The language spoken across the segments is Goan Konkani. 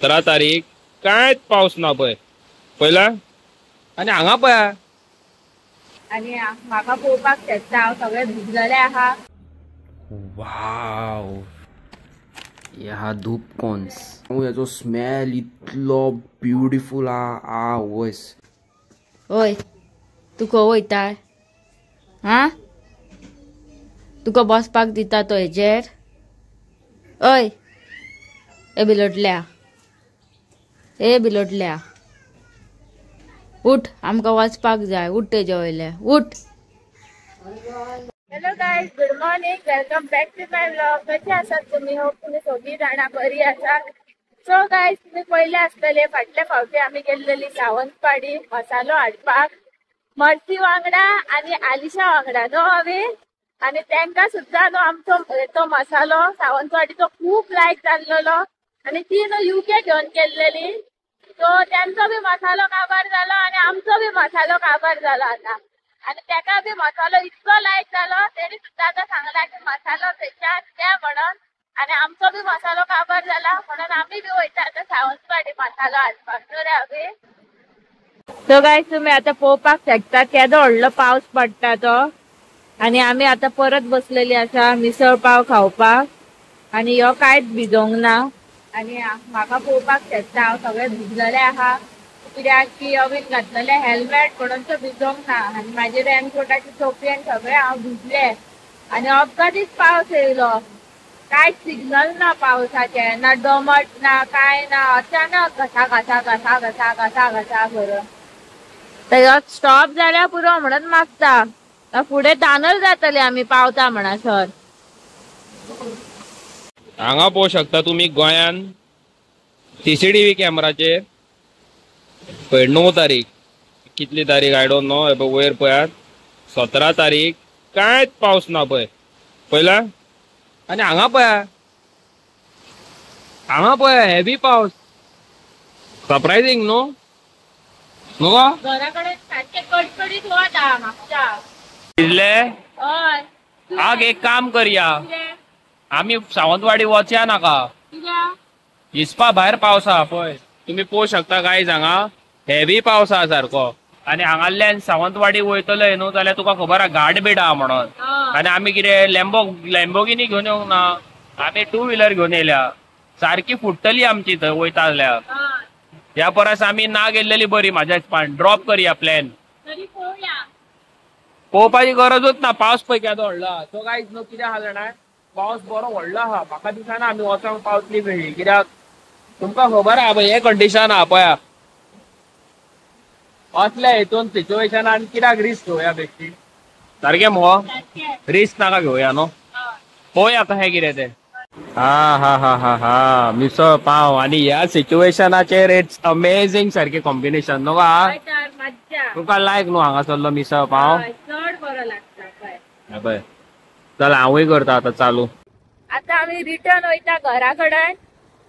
17 तारीख कांयच पावस ना पळय पयला आनी हांगा पळय आनी म्हाका पळोवपाक शकता हांव सगळें भिजलेलें आहा. वाव, ह्या धूप कॉन्स हेजो स्मेल इतलो ब्युटिफूल आ वयस. ओय तूं खंय वयता हा? तुका बसपाक दिता तो हेजेर? ओय ए बिलोटल्या, ए बिलोटल्या, उठ, आमकां वचपाक जाय, उठ तेजे वयले उठ. Hello guys, good morning, welcome back to my vlog. कशे आसात तुमी? होप तुमी सगळीं जाणां बरी आसात. सो गायज, तुमी पयले आसतले फाटल्या फावटी आमी गेल्लेली सावंतवाडी मसालो हाडपाक मर्सी वांगडा आनी आलिशा वांगडा न्हू हांवें. आनी तांकां सुद्दां न्हू आमचो तो मसालो सावंतवाडीचो खूब लायक जाल्लेलो आनी ती न्हू युके घेवन गेल्लेली. सो तेंचो बी मसालो काबार जालो आनी आमचो बी मसालो काबार जालो आतां. आनी तेका बी मसालो इतलो लायक जालो तेणी सुद्दां आतां सांगला की मसालो थंयच्यान द्या म्हणून. आनी आमचो बी मसालो काबार जाला म्हणून आमी बी वयता आतां सावंतवाडी मसालो हाडपाक. न्हू रे अभी? सो गायज, तुमी आतां पळोवपाक शकता केदो व्हडलो पावस पडटा तो. आनी आमी आतां परत बसलेली आसा मिसळ पाव खावपाक. आनी ह्यो कांयच भिजोंक ना. आनी म्हाका पळोवपाक शकता हांव सगळें भिजलेलें आहा कित्याक की अवीन घातलेलें हेल्मेट म्हणून तो भिजोंक ना. आनी म्हाजे रेनकोटाची टोपी आनी सगळें हांव भिजलें. आनी अपघातीच पावस येयलो, कांयच सिग्नल ना पावसाचें, ना दमट ना कांय ना, अचानक घसा घसा घसा घसा घसा घसा करून तेजो स्टॉप जाल्यार पुरो म्हणून मागता. फुडें दानर जातले आमी पावता म्हणसर. हांगा पळोवंक शकता तुमी गोंयान सीसीटीव्ही कॅमेराचेर पळय 9 तारीख, कितली तारीख I don't know, पळय वयर पळयात 17 तारीख कांयच पावस ना पळय पयला. आनी हांगा पळया, हांगा पळय हेवी पावस. सरप्रायझींग न्हू न्हू गो? घरा कडेन सारकें कडकडीत वत आहा म्हापशा. भिजले? हय. आग एक काम करया, आमी सावंतवाडी वचया नाका, हिसपा भायर पावस आहा पळय. तुमी पळोवंक शकता गायज हांगा हेवी पावस आहा सारको. आनी हांगाल्यान सावंतवाडी वयतले न्हू जाल्यार तुका खबर आहा घाट बीट आहा म्हणून. आनी आमी कितें लॅम्बोगिनी घेवन येवंक ना, आमी टू व्हिलर घेवन येयल्या. सारकी फुट्टली आमची थंय वयता जाल्यार. ह्या परस आमी ना गेल्लेली बरी म्हाज्या हिसपान. ड्रॉप करया प्लॅन, पळोवपाची गरजूच ना. पावस पळय केदो व्हडलो आहा. सो गायज न्हू कितें आहा जाणा, पावस बरो व्हडलो आहा. म्हाका दिसना आमी वचोंक पावतली मेळ्ळी कित्याक तुमकां खबर आहा पळय हें कंडिशन आहा पळया. असल्या हितून सिच्युएशनान कित्याक रिस्क घेवया बेश्टी? सारकें मुगो, रिस्क नाका घेवया न्हू. पळोवया कशें कितें तें. हा हा हा हा हा, मिसळ पाव आनी ह्या सिच्युएशनाचेर it's amazing सारकें कॉम्बिनेशन न्हू गा. तुका लायक न्हू हांगासरलो मिसळ पाव? चड बरो लागता पळय. चल हांवूय करता आतां चालू. आतां आमी रिटर्न वयता घरा कडेन.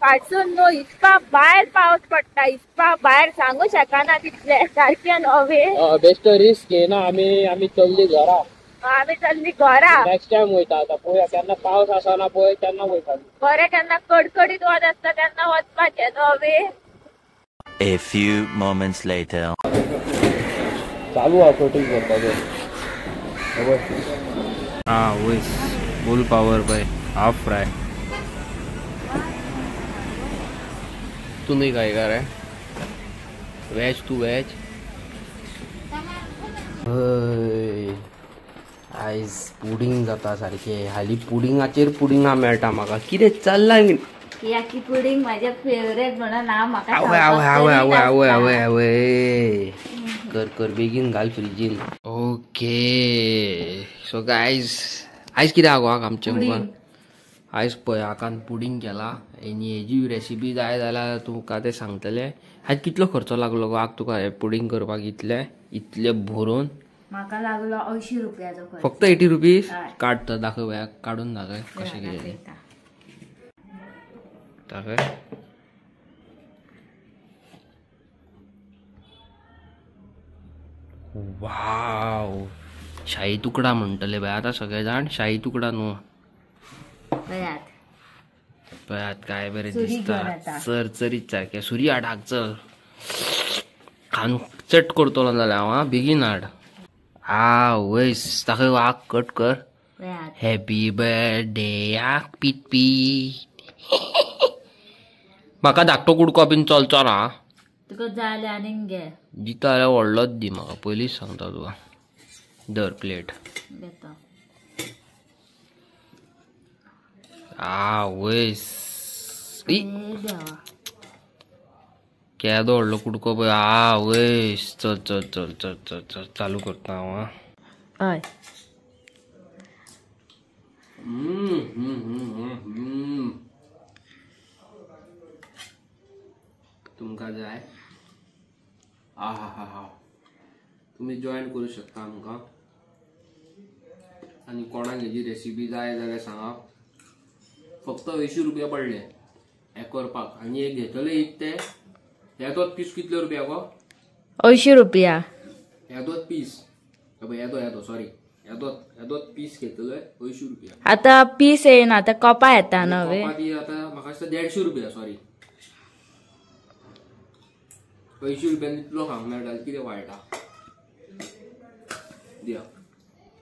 फाटसून न्हू हिसपा भायर पावस पडटा, हिसपा भायर सांगू शकना तितले सारकें न्हू. बेश्ट रिस्क घेयना आमी, आमी चल्ली घरा. आमी चल्ली घरा. नेक्स्ट टायम वयता आतां पळोवया केन्ना पावस आसना पळय तेन्ना वयता. बरें केन्ना कडकडीत वत आसता तेन्ना वचपाचें न्हू. A few moments later. चालू आहा कटींग करपाचें. हा वयस फूल पावर पळय, हाफ फ्राय. तू नहीं खाएगा रे? वेज तू वेज. आयज पुडींग जाता सारकें. हालीं पुडिंगाचेर पुडिंगा मेळटा म्हाका. कितें चल्लां? याकी पुडींग म्हाजें फेवरेट म्हणून हांव म्हाका. आवय आवय आवय आवय आवय आवय आवय, कर कर बेगीन घाल फ्रिजीन. ओके सो गायज, आयज कितें आहा गो आमचें मुखार? आयज पळय आकान पुडींग केला आनी हेजी रेसिपी जाय जाल्यार तुमकां तें सांगतलें. आयज कितलो खर्चो लागलो गो आग तुका हें पुडींग करपाक? इतलें इतलें भरून म्हाका लागलो 80 रुपयाचो खर्च. फक्त 80 रुपीज? काड तर दाखय, काडून दाखय कशें कितें दाखय. वाव, शाही तुकडा म्हणटले बाय आतां सगळे जाण. शाही तुकडा न्हू पळयात काय बरें दिसता, चरचरीत सारकें. सुरी हाड हाग चल, खावन चट करतलो जाल्यार हांव. आं बेगीन हाड. आ वयस दाखय, आग कट कर. हॅपी बर्थडे आग पीट पीट. म्हाका धाकटो कुडको बीन चलचो ना, तुका जाय आनीक घे. दिता जाल्यार व्हडलोच दी म्हाका, पयलींच सांगता तुका. धर प्लेट. आ वयस केदो व्हडलो कुडको पळय. आ वयस चल चल चल चल चल चल चालू करता हांव. हय तुमकां जाय आ हा हा हा तुमी जॉयन करूं शकता आमकां. आनी कोणाक हेजी रेसिपी जाय जाल्यार सांगा. फक्त 80 रुपया पडले हें करपाक. आनी एक घेतले एक ते येदोच पीस कितले रुपया गो? 80 रुपया येदोच पीस. येदो येदो सॉरी येदोच पीस घेतले 80 रुपया. आतां पीस येना, आतां कोपा येता नवे. आतां म्हाका दिसता 150 रुपया. सॉरी 80 रुपयान इतलो खावंक मेळटा, कितें वायटा. दिया.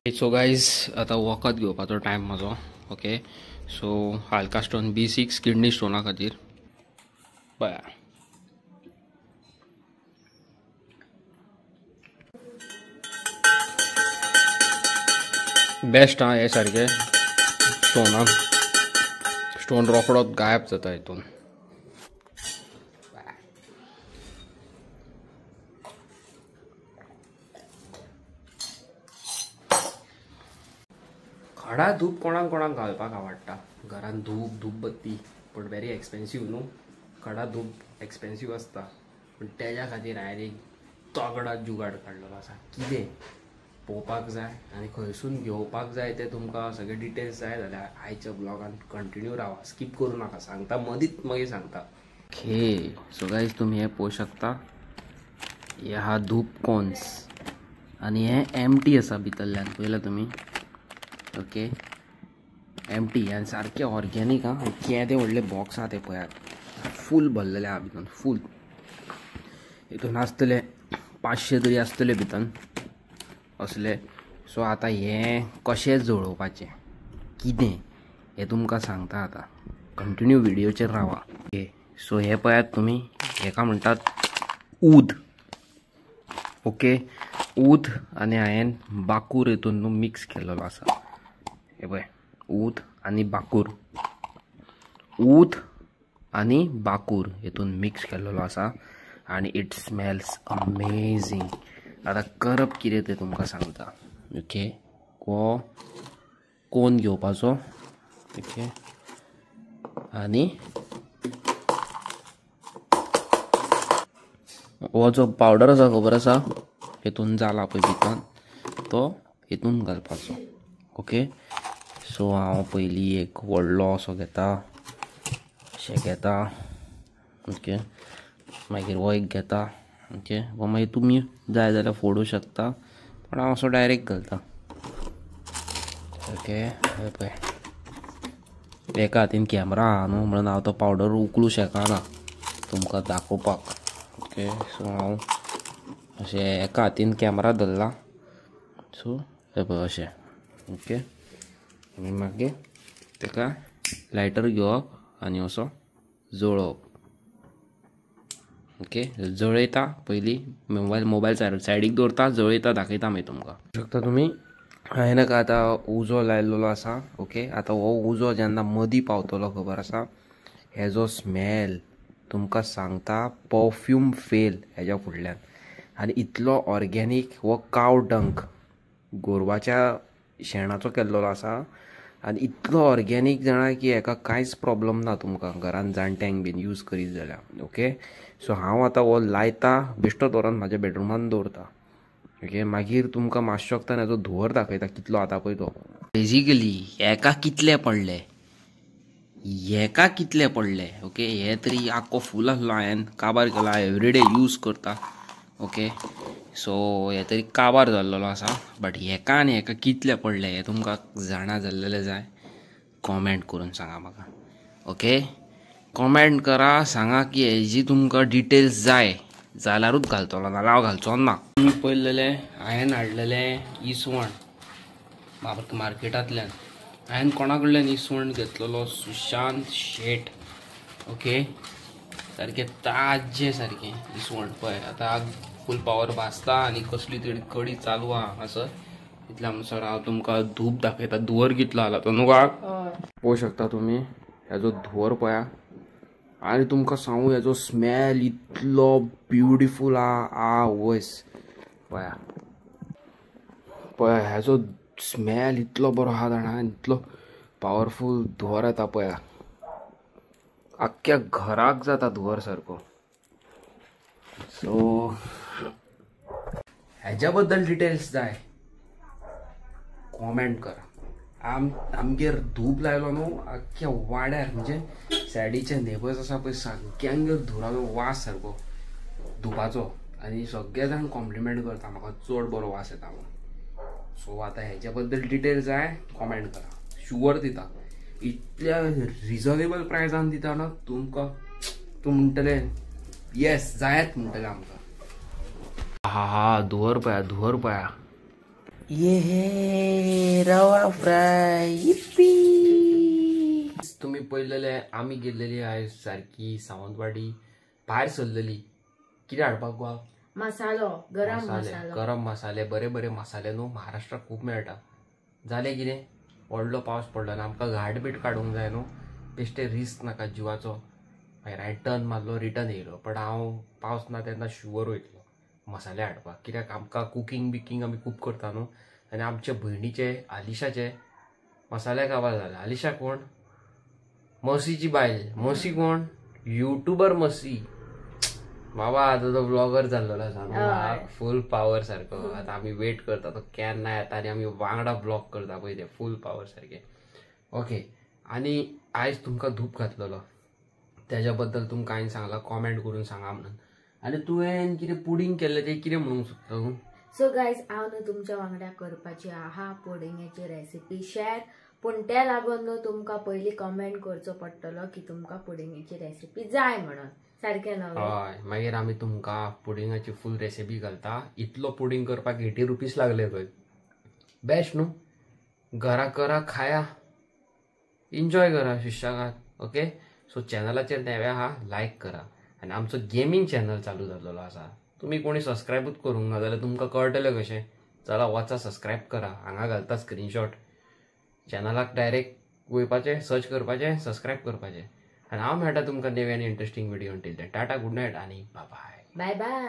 सो गायज आतां वखद घेवपाचो टायम म्हजो. ओके सो हालका स्टोन B6 kidney स्टोना खातीर. पळया बेस्ट आं हे सारके स्टोनाक. स्टोन रोकडोच गायब जाता हितून. खडा धूप कोणाक कोणाक घालपाक आवडटा घरान? धूप धूपबत्ती पण व्हेरी एक्सपेन्सीव न्हू. खडा धूप एक्सपेन्सीव आसता, पूण तेज्या खातीर हांवें एक तगडा जुगाड काडलेलो आसा. कितें पळोवपाक जाय आनी खंयसून घेवपाक जाय ते तुमकां सगळे डिटेल्स जाय जाल्यार आयच्या ब्लॉगान कंटिन्यू रावा, स्कीप करूं नाका. सांगता मदींच मागीर सांगता. ओके सो गायज तुमी हें पळोवंक शकता, हे आहा धूप कॉन्स आनी हें एमटी आसा भितरल्यान, पळयलां तुमी. ओके एमटी आनी सारकें ऑर्गेनीक आं. केदे व्हडले बॉक्स आहा ते पळयात, फूल भरलेले आहा भितर फूल. हितून आसतले 500 तरी आसतले भितर असले. सो आतां हें कशें जळोवपाचें कितें हें तुमकां सांगता आतां, कंटिन्यू व्हिडियोचेर रावा. ओके सो हें पळयात तुमी, हेका म्हणटात ऊद. ओके ऊद आनी हांवें बाकूर हितून न्हू मिक्स केल्लो आसा. हे पळय ऊद आनी बाकूर, ऊद आनी बाकूर हितून मिक्स केल्लो आसा आनी it smells amazing. आतां करप कितें तें तुमकां सांगता. ओके हो कोन घेवपाचो. ओके आनी हो जो पावडर आसा खबर आसा हितून जाला पळय भितर, तो हितून घालपाचो. ओके सो हांव पयलीं एक व्हडलो असो घेता, अशें घेता. ओके मागीर हो एक घेता. ओके हो मागीर तुमी जाय जाल्यार फोडूं शकता, पण हांव असो डायरेक्ट घालता. ओके हे पळय एका हातीन कॅमरा आहा न्हू म्हणून हांव तो पावडर उखलूं शकना तुमकां दाखोवपाक. ओके सो हांव अशें एका हातीन कॅमरा धरला. सो हे पळय अशें. ओके आनी मागीर ताका लायटर घेवप आनी असो जळोवप. ओके जळयता पयलीं, मोबायल सायडीक दवरता, जळयता, दाखयता मागीर तुमकां. शकता तुमी हांवें नाका आतां उजो लायलेलो आसा. ओके आतां हो उजो जेन्ना मदीं पावतलो खबर आसा, हेजो स्मेल तुमकां सांगता परफ्यूम फेल हेज्या फुडल्यान. आनी इतलो ऑर्गेनीक हो काव डंक गोरवाच्या शेणाचो केल्लो आसा आनी इतलो ऑर्गेनीक जाणा की हेका कांयच प्रॉब्लम ना तुमकां घरान जाणट्यांक बीन यूज करीत जाल्यार. ओके सो हांव आतां हो लायता, बेश्टो दवरून म्हाज्या बेडरुमान दवरता. ओके मागीर तुमकां मातशें वखदान हेजो धुंवर दाखयता कितलो आतां पळय तो. बेजिकली हेका कितले पडले, हेका कितले पडले. ओके हे तरी आख्खो फूल आसलो हांवें काबार केला, एवरीडे यूज करता. ओके सो हे तरी काबार जाल्लो आसा, बट हेका आनी हेका कितले पडले हे तुमकां जाणा जाल्लेले जाय, कॉमेंट करून सांगा म्हाका. ओके कॉमेंट करा, सांगा की हेजी तुमकां डिटेल्स जाय जाल्यारूच घालतलो, नाल्यार हांव घालचो ना. तुमी पळयलेलें हांवें हाडलेलें इसवण मार्केटांतल्यान. हांवें कोणा कडल्यान इसवण घेतलेलो, सुशांत शेट. ओके, सारकें ताज्जें सारकें इसवण. पळय आतां फूल पावर भाजता आनी कसली तरी कडी चालू आहा हांगासर. इतल्या म्हणसर हांव तुमकां धूप दाखयता. धुंवर कितलो आला तो न्हू गा पळोवंक शकता तुमी हेजो धुंवर पळया. आनी तुमकां सांगू हेजो स्मेल इतलो ब्युटिफूल आहा. आवयस, पळया पळया हेजो स्मेल इतलो बरो आहा जाणा, इतलो पावरफूल धुंवर येता पळया, आख्ख्या घराक जाता धुंवर सारको. सो हेज्या बद्दल डिटेल्स जाय कॉमेंट करा. आमगेर धूप लायलो न्हू आख्ख्या वाड्यार, म्हणजे सायडीचे नेबर्स आसा पळय सगळ्यांगेर धुराचो वास सारको धुपाचो, आनी सगळे जाण कॉम्प्लिमेंट करता म्हाका चड बरो वास येता म्हणून. सो आतां हेज्या बद्दल डिटेल्स जाय कॉमेंट करा, शुवर दिता. इतल्या रिजनेबल प्रायजान दिता ना तुमकां, तूं म्हणटले येस जायत म्हणटले आमकां. हा हा, धुंवर पळया, धुंवर पळया. ये रवा फ्राय. तुम्ही पळयलेले आमी गेल्लेली आयज सारकी सावंतवाडी भायर सरलेली. कितें हाडपाक गो? मसालो, गरम मसालो. गरम मसाले, बरे बरे मसाले न्हू महाराष्ट्राक खूब मेळटा. जालें कितें, व्हडलो पावस पडलो आनी आमकां घाट बीट काडूंक जाय न्हू, बेश्टे रिस्क नाका जिवाचो. मागीर हांवें टर्न मारलो, रिटर्न येयलो. बट हांव पावस ना तेन्ना शुवर वयतलो मसाले हाडपाक, कित्याक आमकां कुकींग बिकींग आमी खूब करता न्हू. आनी आमचे भयणीचे आलिशाचे मसाले काबार जाले. आलिशा कोण? मसीची बायल. मसी कोण? युट्यूबर मसी. बाबा आतां तो ब्लॉगर जाल्लो आसा, फूल पावर सारको. आतां आमी वेट करता तो केन्ना येता आनी आमी वांगडा ब्लॉग करता पळय ते फूल पावर सारके. ओके, आनी आयज तुमकां धूप घातलेलो तेज्या बद्दल तुमकां हांवें सांगलां कॉमेंट करून सांगा म्हणून. आनी तुवें कितें पुडींग केल्लें तें कितें म्हणूंक सोदता तूं? सो गायज, हांव न्हू तुमच्या वांगडा करपाची आहा पुडिंगाची रेसिपी शेअर, पूण ते लागून न्हू तुमकां पयलीं कॉमेंट करचो पडटलो की तुमकां पुडिंगाची रेसिपी जाय म्हणून. सारकें न्हू? हय, मागीर आमी तुमकां पुडिंगाची फूल रेसिपी घालता. इतलो पुडींग करपाक 80 रुपीज लागले खंय. बेस्ट न्हू, घरा करा, खाया, एन्जॉय करा शिश्यागात. ओके, सो चॅनलाचेर नवे आहा लायक करा. आनी आमचो गेमींग चॅनल चालू जाल्लो आसा, तुमी कोणी सबस्क्रायबूच करूंक ना जाल्यार तुमकां कळटलें कशें. चला वचा सबस्क्रायब करा, हांगा घालता स्क्रीनशॉट. चॅनलाक डायरेक्ट वयपाचें, सर्च करपाचें, सबस्क्रायब करपाचें. आनी हांव मेळटा तुमकां नवे आनी interesting video. Until then tata, good night आनी बाय बाय. Bye bye.